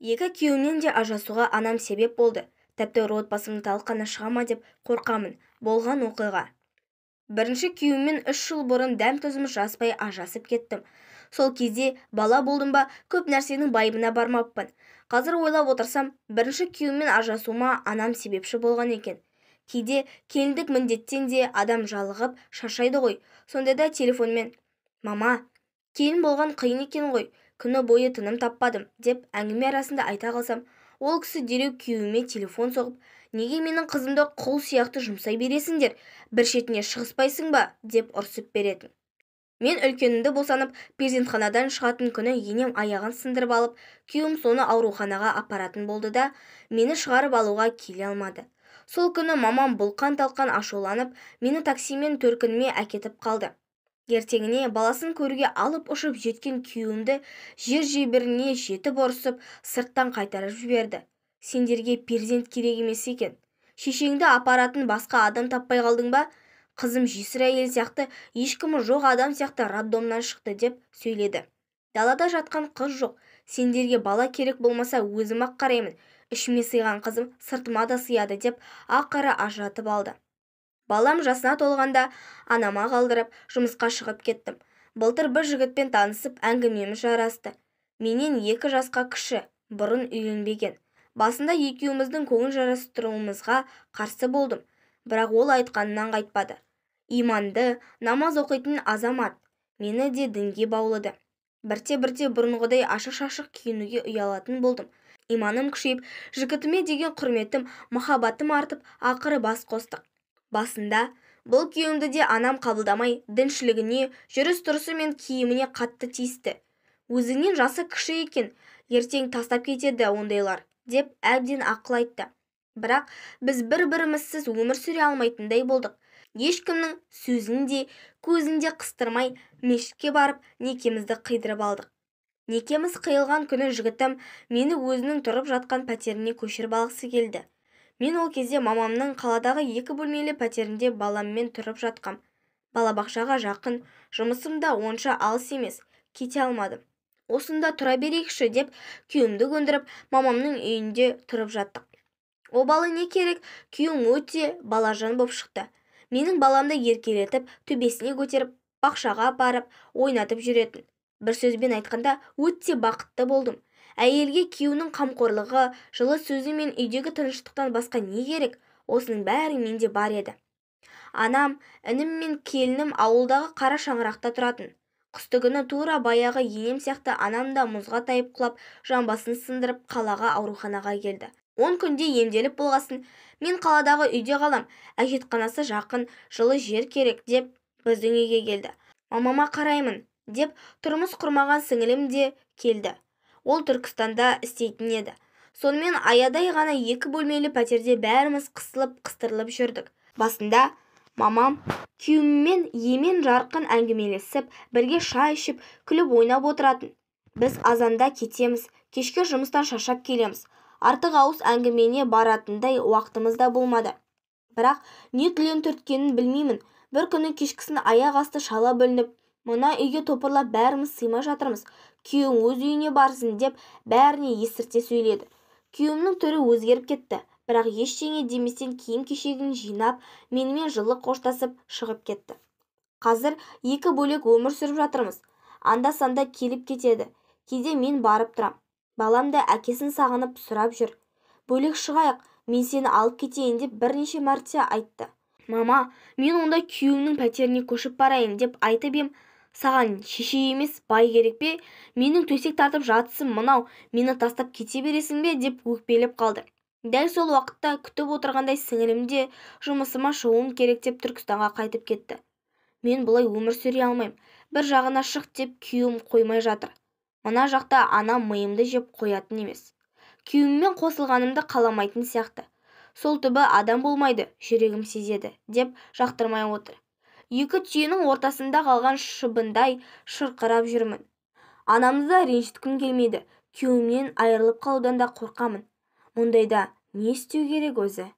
Екі күйеуімнен де ажырасуға анам себеп болды. Тәп-тәуір отбасымның талқаны шыға ма деп қорқамын. Болған оқиға. Бірінші күйеуіммен 3 жыл бұрын дәм-тұзымыз жараспай ажырасып кеттім. Сол кезде бала болдым ба, көп нәрсенің байыбына бармаппын. Қазір ойлап отырсам, бірінші күйеуіммен ажырасуыма анам себепші болған екен. Кейде келіндік міндеттен де адам жалығып, шаршайды ғой. Сондайда телефонмен «Мама, келін болған қиын екен ғой, күні бойы тыным таппадым» деп әңгіме арасында айта қалсам, ол кісі дереу күйеуіме телефон соғып, «Неге менің қызымды құл сияқты жұмсай бересіңдер, бір шетіне шығыспайсың ба?» деп ұрсып беретін. Мен үлкенімді босанып, перзентханадан шығатын күні енем аяғын сындырып алып, күйеуім соны ауруханаға апаратын болды да, мені шығарып алуға келе алмады. Сол күні мамам бұлқан-талқан ашуланып, мені таксимен төркініме әкетіп қалды. Ертеңіне баласын көруге алып ұшып жеткен күйеуімді жер-жебіріне жетіп ұрсып, сырттан қайтарып жіберді. Сендерге перзент керек емес екен. Шешеңді апаратын басқа адам таппай қалдың ба? Қызым жесір әйел сияқты, ешкімі жоқ адам сияқты роддомнан шықты деп сөйледі. Далада жатқан қыз жоқ. Сендерге бала керек болмаса өзім-ақ қараймын. Ішіме сыйған қызым сыртыма да сыяды деп ақыры ажыратып алды. Балам жасына толғанда анама қалдырып, жұмысқа шығып кеттім. Былтыр бір жігітпен танысып, әңгімеміз жарасты. Менен 2 жасқа кіші, бұрын үйленбеген. Басында екеуміздің көңіл жарастыруымызға қарсы болдым, бірақ ол айтқанынан қайтпады. Иманды, намаз оқитын азамат, мені де дінге баулыды. Бірте-бірте бұрынғыдай ашық-шашық киінуге ұялатын болдым. Иманым күшейіп, жігітіме деген құрметім, махаббатым артып, ақыры бас қостық. Басында бұл күйеуімді де анам қабылдамай, діншілігіне, жүріс-тұрысы мен киіміне қатты тиісті. Өзіңнен жасы кіші екен, ертең тастап кетеді ондайлар, деп әбден ақыл айтты. Бірақ біз бір-бірімізсіз өмір сүре алмайтындай болдық. Ешкімнің сөзін де, көзін де қыстырмай, мешітке барып, некемізді қидырып алдық. Некеміз қиылған күні жігітім мені өзінің тұрып жатқан пәтеріне көшіріп алғысы келді. Мен ол кезде мамамның қаладағы 2 бөлмелі пәтерінде баламмен тұрып жатқам. Балабақшаға жақын, жұмысым да онша алыс емес, кете алмадым. Осында тұра берейікші деп күйеуімді көндіріп, мамамның үйінде тұрып жаттық. Обалы не керек, күйеуім өте балажан боп шықты. Менің баламды еркелетіп, төбесіне көтеріп, бақшаға апарып, ойнатып жүретін. Бір сөзбен айтқанда, өте бақытты болдым. Әйелге күйеуінің қамқорлығы, жылы сөзі мен үйдегі тыныштықтан басқа не керек? Осының бәрі менде бар еді. Анам, інім мен келінім ауылдағы қара шаңырақта тұратын. Қыстыгүні тура баяғы енем сияқты анам да мұзға тайып құлап, жамбасын сындырып қалаға ауруханаға келді. 10 күнде емделіп болғасын, мен қаладағы үйде қалам, әжетханасы жақын, жылы жер керек деп біздің үйге келді. Мамама қараймын деп тұрмыс құрмаған сіңілім де келді. Ол Түркістанда істейтін еді. Сонымен аядай ғана 2 бөлмелі пәтерде бәріміз қысылып-қыстырылып жүрдік. Басында мамам күйеуіммен емен жарқын әңгімелесіп, бірге шай ішіп, күліп ойнап отыратын. Біз азанда кетеміз, кешке жұмыстан шаршап келеміз. Артық ауыз әңгімене баратындай уақытымыз да болмады. Бірақ не түлен түрткенін білмеймін. Бір күні кешкісін аяқ асты шала бүлініп, мына үйге топырлап бәріміз сыймай жатырмыз. Күйеуің өз үйіне барсын деп бәріне естірте сөйледі. Күйеуімнің түрі өзгеріп кетті, бірақ ештеңе деместен киім-кешегін жинап, менімен жылы қоштасып шығып кетті. Қазір 2 бөлек өмір сүріп жатырмыз. Анда-санда келіп кетеді. Кейде мен барып тұрам. Балам да әкесін сағынып сұрап жүр. Бөлек шығайық, мен сені алып кетейін деп бірнеше мәрте айтты. Мама, мен онда күйеуімнің пәтеріне көшіп барайын деп айтып ем, саған шеше емес бай керек пе? Менің төсек тартып жатысым мынау, мені тастап кете бересің бе деп өкпелеп қалды. Дәл сол уақытта күтіп отырғандай сіңілім де жұмысыма шығуым керек деп Түркістанға қайтып кетті. Мен бұлай өмір сүре алмаймын. Бір жағына шық деп күйеуім қоймай жатыр. Мына жақта анам миымды жеп қоятын емес. Күйеуіммен қосылғанымды қаламайтын сияқты. Сол түбі адам болмайды, жүрегім сезеді деп жақтырмай отыр. 2 түйенің ортасында қалған шыбындай шырқырап жүрмін. Анамды да ренжіткім келмейді, күйеуімнен айырылып қалудан да қорқамын. Мұндайда не істеу керек өзі?